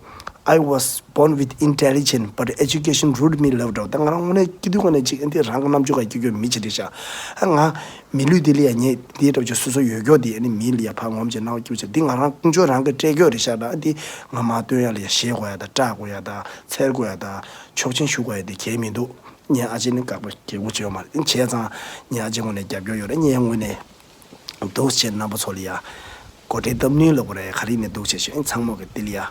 I was born with intelligence, but education ruled me left out. ད་ང་རང་དངོས་གནས་སྐྱེ་དུས་ཁོ་ནས་ཅིག་འདི་རང་གི་རྣམ་དཔྱོད་ཀྱི་སྐྱེ་རྒྱུ་མི་ཅིག་རེད་ཤག་ཨ་ང་མི་ལུས་འདི་ལ་ཡ་ངས་འདི་འདྲ་ཅིག་སོ་སོ་ཡོད་རྒྱུ་འདི་ཨ་ནི་མི་ལ་ཡ་ཕར་ངོམ་ཅིག་སྣང་བ་སྐྱིད་པོ་ཅིག་འདི་ང་རང་ཀུན་སྤྱོད་རང་གི་སྤྲད་རྒྱུ་རེད་ཤག་ད་འདི་ང་མ་སྟོན་ཡ་ལ་ཡ་ཞེད་དགོས་ཡ་ད་སྐྲག་དགོས་ཡ་ད་འཚེར་དགོས་ཡ་ད་ཆོག་མཆན་ཞུ་དགོས་ཡ་འདི་གལ་མི་འདུག་ངའི་ཨ་ཅེ་ནི་བཀག་པ་གལ་པོ་ཅིག་ཡོད་མ་རེད། བྱས་ཙང་ངའི་ཨ་ཅེ་ངོས་ནས་རྒྱབ་སྐྱོར་ཡོད་རེད། ངའི་ངོས་ནས། འདུག་བྱས་རྣམ་པ་ཚོ་ལ་ཡ། སྒོ་ཁྲལ་བཏབ་ནུས་ལ་གོ་རེ་ག་རེ་ནས་འདུག་བྱས་ཤོད་ཚང་མ་གི་ཏི་ལ་ཡ།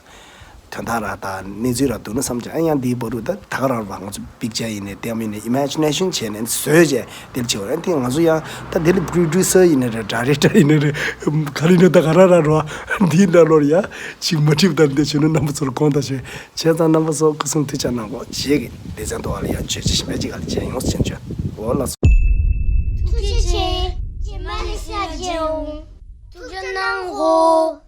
དོན་དག་ར་ད་གནས་ཚུལ་ར་འདུག་ན་བསམ་ཀྱང་ཨ་ཡང་འདིའི་བར་དུ་ད་ད་ག་རང་ར་ང་ཚོ་པིག་ཅར་ཡིན་ནས་ལྟད་མོ་ཡིན་ནས་ཨི་མེ་ཇི་ནེ་ཤན་བྱས་ནས་བཟོས་བྱས་དེ་ལ་བྱེད་བ་རེད། དེ་ང་ཚོ་ཡང་ད་དེ་ལ་པྲོ་ཌུ་སར་ཡིན་ནས་རེད། ཌའི་རེག་ཊར་ཡིན་ནས་རེད། ག་རེ་ནས་ད་ག་རང་ར་རོ་འདིའི་ནང་ལོགས་ཡ་ཅིག་མ་འགྲིག་ད་འདི་བྱས་ན་རྣམ་པ་ཚོ་ལ་དགོངས་དག་ཞུ། བྱས་ཙང་རྣམ་པ་ཚོ་སྐུ་གཟུགས་ཐུགས་ཅག་གནང་གོ་བྱེད་ཀྱི་སྡེ་ཚན་ཐོག་ལ་ཡ་ཆོས་ཅི་ཞིག་པའི་ཅིག་ག་ལ་བྱས་ཡོང་ཟེར་ཆོས་འོ་ལགས་སོ། ཐུགས་རྗེ་ཆེ། རྗེས་མ་ནས་བཤད་རྒྱུ་ཡོང་། ཐུགས་རྗེ་གནང་གོ།